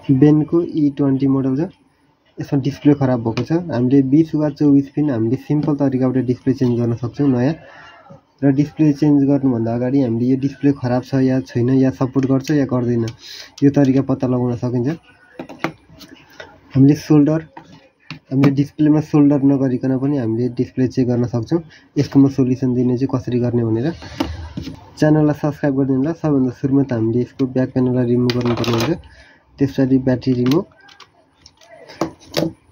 बेनको E20 model छ। यसमा display खराब भएको छ। हामीले 20 वा 24 पिन हामीले सिम्पल तरिकाबाट डिस्प्ले चेन्ज गर्न सक्छौं नयाँ। र डिस्प्ले चेन्ज गर्नुभन्दा अगाडि हामीले यो डिस्प्ले खराब छ या छैन या सपोर्ट गर्छ या गर्दैन यो तरिका पत्ता लगाउन सकिन्छ। हामीले डिस्प्लेमा सोल्डर नगरिकन पनि हामीले डिस्प्ले चेक गर्न सक्छौं। यसको म सोलुसन दिने छु कसरी गर्ने भनेर। च्यानललाई सब्स्क्राइब गरिदिनु होला। सबभन्दा सुरुमा त हामीले यसको ब्याक प्यानललाई रिमुभ गर्नुपर्ने हुन्छ। त्यसपछि ब्याट्री रिमुभ।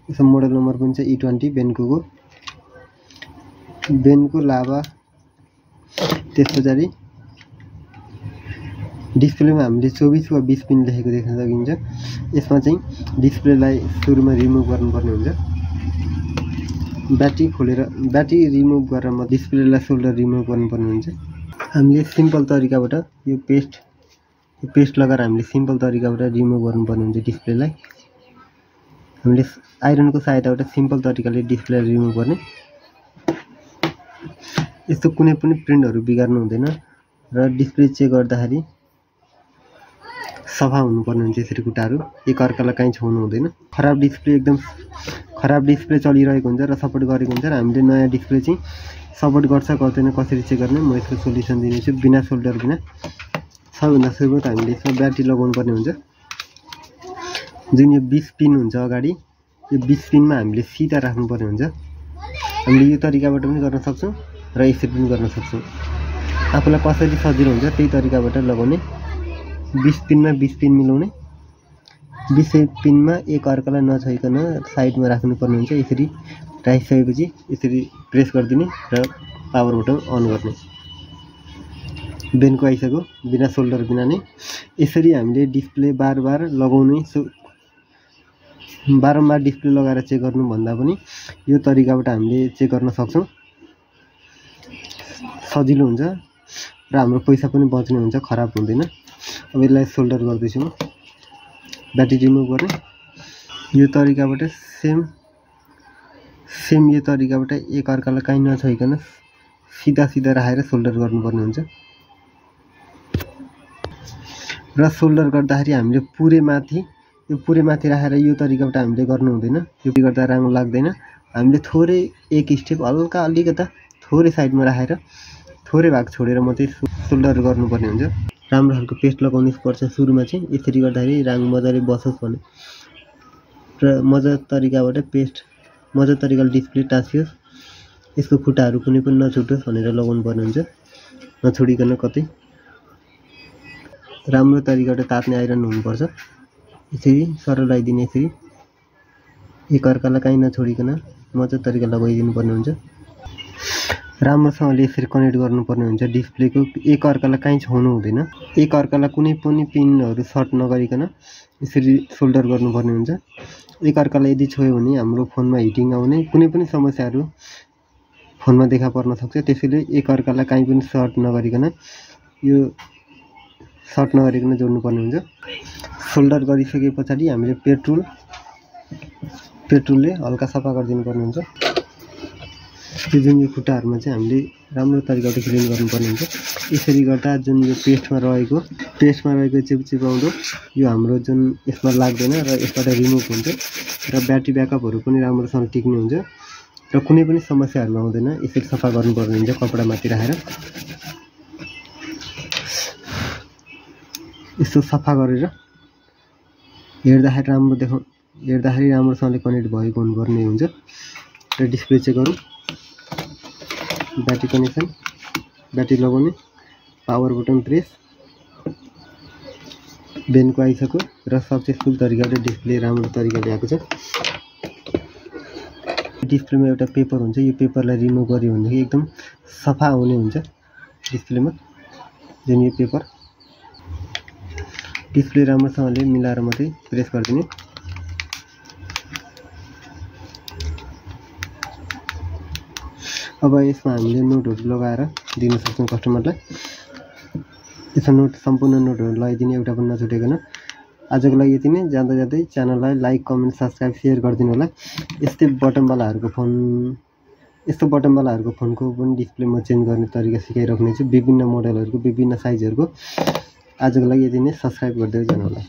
यसको मोडल नम्बर पनि छ E20 बेनको लाभा। त्यसपछि डिस्प्लेमा हामीले 24 वा 20 पिन लेखेको देख्न सकिन्छ। यसमा चाहिँ डिस्प्लेलाई सुरुमा रिमुभ गर्नुपर्ने हुन्छ। ब्याट्री रिमुभ गरेर म डिस्प्लेलाई सोल्डर रिमुभ गर्नुपर्ने हुन्छ। हामीले सिम्पल तरिकाबाट यो पेस्ट लगाएर हामीले सिम्पल तरिकाबाट रिमुभ गर्नुपर्ने हुन्छ डिस्प्लेलाई। हामीले आइरनको सहायताबाट सिम्पल तरिकाले डिस्प्लेलाई रिमुभ गर्ने। यस्तो कुनै पनि प्रिन्टहरु बिगार्नु हुँदैन र डिस्प्ले चेक गर्दाखेरि सफा हुनुपर्ने हुन्छ। यसरी खुट्टाहरु एक अर्कालाई कहीँ छुनु हुँदैन। खराब डिस्प्ले चलिरहेको हुन्छ र सपोर्ट गरेको हुन्छ र हामीले नयाँ डिस्प्ले चाहिँ सपोर्ट गर्छ गर्दैन कसरी चेक गर्ने म यसको सोलुसन दिनेछु बिना सोल्डर बिना। सबभन्दा सुरुमा त हामीले यसमा ब्याट्री लगाउनु पर्ने हुन्छ। जुन यो 20 पिन हुन्छ अगाडि यो 20 पिनमा हामीले सिधा राख्नु पर्ने हुन्छ। हामीले यो तरिकाबाट पनि गर्न सक्छौं र यसरी पनि गर्न सक्छौं। आफुलाई कसरी सजिलो हुन्छ त्यही तरिकाबाट लगाउने। 20 पिनमा 20 पिन मिलाउने। 20 पिनमा एक अर्कालाई नछोइकन साइडमा राख्नु पर्ने हुन्छ। यसरी राखिसकेपछि यसरी प्रेस गरिदिने र पावर बटन अन गर्ने। बेनको आइसक्यो बिना सोल्डर बिना नै। यसरी हामीले डिस्प्ले बारबार लगाउने बारम्बार डिस्प्ले लगाएर चेक गर्नु भन्दा पनि यो तरिकाबाट हामीले चेक गर्न सक्छौं। सजिलो हुन्छ र हाम्रो पैसा पनि बच्ने हुन्छ खराब हुँदैन। अब यसलाई सोल्डर गर्दैछु म। ब्याट्री रिमुभ गर्ने। यो तरिकाबाट सेम यो तरिकाबाट एक अर्कालाई कहीँ नछोइकन सिधा राखेर सोल्डर गर्नुपर्ने हुन्छ। र सोल्डर गर्दाखेरि हामीले पुरै माथि राखेर यो तरिकाबाट हामीले गर्नु हुँदैन। यो गर्दा राम्रो लाग्दैन। हामीले थोरै एक स्टेप हल्का अलिकता थोरै साइडमा राखेर थोरै भाग छोडेर मात्रै सोल्डर गर्नुपर्ने हुन्छ। राम्रो खालको पेस्ट लगाउनु पर्छ सुरुमा चाहिँ। यसरी गर्दाखेरि रङ मजाले बसोस् भने र मजा तरिकाले डिस्प्ले टाँसियोस्। यसको खुट्टाहरु कुनै पनि नछुटोस् भनेर लगाउनु पर्ने हुन्छ। नछोडिकन कतै राम्रो तरिकाबाट तात्ने आइरन हुनुपर्छ। यसरी सरल लगाइदिने। यसरी एक अर्कालाई कहीँ नछोडिकन मजा तरिकाले लगाइदिनु पर्ने हुन्छ। राम्रोसँगले यसरी कनेक्ट गर्नुपर्ने हुन्छ। डिस्प्लेको एक अर्कालाई कहीँ छुनु हुँदैन। एक अर्कालाई कुनै पनि पिनहरु सर्ट नगरिकन यसरी सोल्डर गर्नुपर्ने हुन्छ। एक अर्कालाई यदि छोयो भने हाम्रो फोनमा हिटिङ आउने कुनै पनि समस्याहरु फोनमा देखा पर्न सक्छ। त्यसैले एक अर्कालाई कहीँ पनि सर्ट नगरिकन जोड्नुपर्ने हुन्छ। सोल्डर गरिसकेपछि हामीले पेट्रोलले हल्का सफा गरिदिनु पर्ने हुन्छ। यो जुन यो खुट्टाहरुमा चाहिँ हामीले राम्रो तरिकाले क्लिन गर्नुपर्ने हुन्छ। यसरी गर्दा जुन यो पेस्टमा रहेको चिपचिपाउँदो यो हाम्रो जुन यसमा लाग्दैन र यसबाट रिमुभ हुन्छ र ब्याट्री ब्याकअपहरु पनि राम्रोसँग टिक्ने हुन्छ र कुनै पनि समस्याहरु आउँदैन। यसरी सफा गर्नुपर्ने हुन्छ कपडामाथि राखेर। यसो सफा गरेर हेर्दाखेरि राम्रोसँगले कनेक्ट भएको हुनुपर्ने हुन्छ। र डिस्प्ले चेक गरौँ। ब्याट्री कनेक्सन, ब्याट्री लगाउने, पावर बटन प्रेस। बेनको आइसक्यो र सक्सेसफुल तरिकाले डिस्प्ले राम्रो तरिकाले आएको छ। डिस्प्लेमा एउटा पेपर हुन्छ। यो पेपरलाई रिमुभ गर्यो भने एकदम सफा आउने हुन्छ डिस्प्लेमा। जुन यो पेपर डिस्प्ले राम्रोसँगले मिलाएर मात्रै प्रेस गरिदिने। अब यसमा हामीले नोटहरु लगाएर दिन सक्छौं कस्टमरलाई। यसमा सम्पूर्ण नोटहरु लगाइदिने एउटा पनि नछुटेकन। आजको लागि यति नै। जाँदै च्यानललाई लाइक, कमेन्ट, सब्स्क्राइब, शेयर गरिदिनु होला। यस्तो बटनवालाहरुको फोनको पनि डिस्प्ले म चेन्ज गर्ने तरिका सिकाइराख्ने छु। विभिन्न मोडलहरुको, विभिन्न साइजहरुको। आजको लागि यति नै। सब्स्क्राइब गर्दै जानु होला।